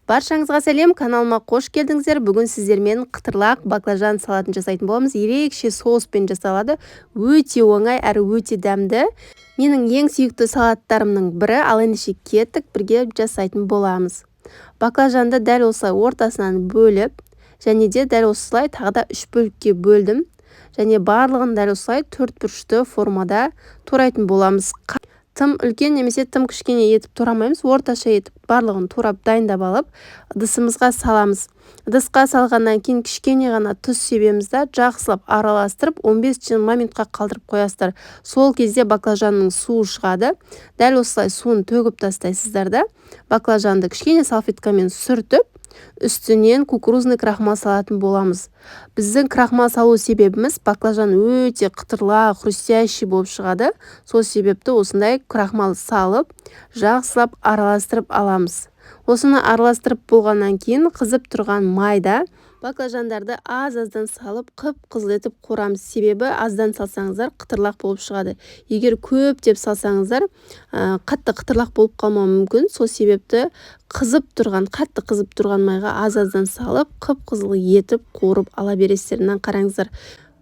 Баршаңызға сәлем, каналыма қош келдіңіздер. Бүгін сіздермен қытырлақ баклажан салатын жасайтын боламыз. Ерекше соуспен жасалады. Өте оңай әрі өте дәмді. Менің ең сүйікті салаттарымның бірі. Ал ендеше кеттік, бірге жасайтын боламыз. Баклажанды дәл осылай ортасынан бөліп, және де дәл осылай тағы да үш бөлікке бөлдім. Және барлығын дәл осылай төрт бұрышты формада турайтын боламыз. Тым үлкен немесе тым кішкене етіп турамаймыз, орташа етіп барлығын турап дайындап алып, ыдысымызға саламыз. Ыдысқа салғаннан кейін кішкене ғана тұз себеміз да, жақсылап араластырып 15-20 минутқа қалдырып қоясыздар. Сол кезде баклажанның суы шығады. Дәл осылай суын төгіп тастайсыздар да, баклажанды кішкене салфеткамен сүртіп, үстінен кукурузный крахмал салатын боламыз. Біздің крахмал салу себебіміз: баклажан өте қытырлақ, хрустящий болып шығады. Сол себепті осындай крахмал салып, жақсылап араластырып аламыз. Осыны араластырып болғаннан кейін қызып тұрған майда баклажандарды аз-аздан салып, қып-қызыл етіп қуырамыз. Себебі аздан салсаңыздар, қытырлақ болып шығады. Егер көптеп салсаңыздар, қатты қытырлақ болып қалмауы мүмкін. Сол себепті қызып тұрған, қатты қызып тұрған майға аз-аздан салып, қып-қызыл етіп қуырып ала бересіздер. Мына қараңыздар,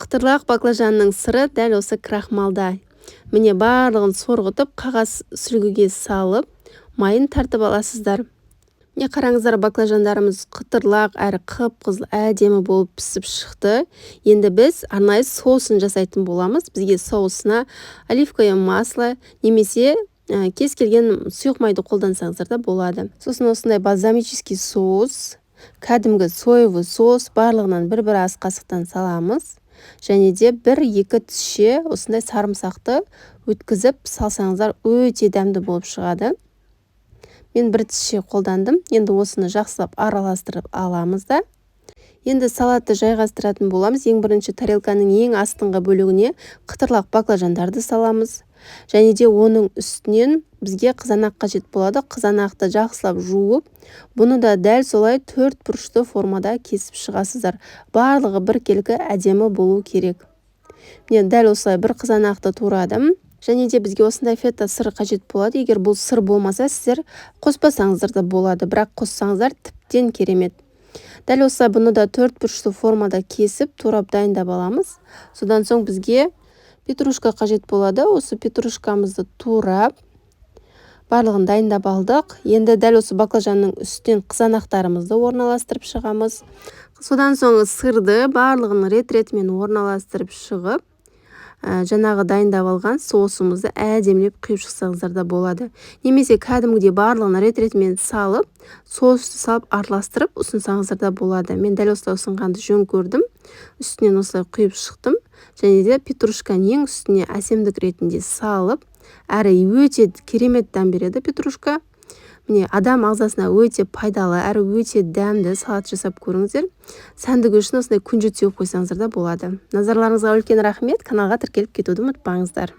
қытырлақ баклажанның сыры дәл осы крахмалда. Міне, барлығын сорғытып, қағаз сүлгіге салып, майын тартып аласыздар. Міне, қараңыздар, баклажандарымыз қытырлақ әрі қып-қызыл әдемі болып пісіп шықты. Енді біз арнайы соусын жасайтын боламыз. Бізге соусына оливковое масло немесе кез келген сұйық майды қолдансаңыздар да болады. Сосын осындай бальзамический соус, кәдімгі соевый соус, барлығынан бір-бір ас қасықтан саламыз. Және де бір-екі тісше осындай сарымсақты өткізіп салсаңыздар, өте дәмді болып шығады. Мен бір тісше қолдандым. Енді осыны жақсылап араластырып аламыз да, енді салатты жайғастыратын боламыз. Ең бірінші тарелканың ең астыңғы бөлігіне қытырлақ баклажандарды саламыз. Және де оның үстінен бізге қызанақ қажет болады. Қызанақты жақсылап жуып, бұны да дәл солай төрт бұрышты формада кесіп шығасыздар. Барлығы біркелкі әдемі болу керек. Міне, дәл осылай бір қызанақты турадым. Және де бізге осындай фета сыры қажет болады. Егер бұл сыр болмаса, сіздер қоспасаңыздар да болады, бірақ қоссаңыздар, тіптен керемет. Дәл осылай бұны да төрт бұрышты формада кесіп, турап дайындап аламыз. Содан соң бізге петрушка қажет болады. Осы петрушкамызды турап, барлығын дайындап алдық. Енді дәл осы баклажанның үстінен қызанақтарымызды орналастырып шығамыз. Содан соң сырды барлығын рет ретімен орналастырып шығып, жаңағы дайындап алған соусымызды әдемілеп құйып шықсаңыздар да болады. Немесе кәдімгідей барлығын рет ретімен салып, соусты салып, араластырып ұсынсаңыздар да болады. Мен дәл осылай ұсынғанды жөн көрдім. Үстінен осылай құйып шықтым. Және де петрушканы ең үстіне әсемдік ретінде салып, әрі өте керемет дәм береді петрушка. Міне, адам ағзасына өте пайдалы әрі өте дәмді салат жасап көріңіздер. Сәндігі үшін осындай күнжіт сеуіп қойсаңыздар да болады. Назарларыңызға үлкен рахмет. Каналға тіркеліп кетуді ұмытпаңыздар.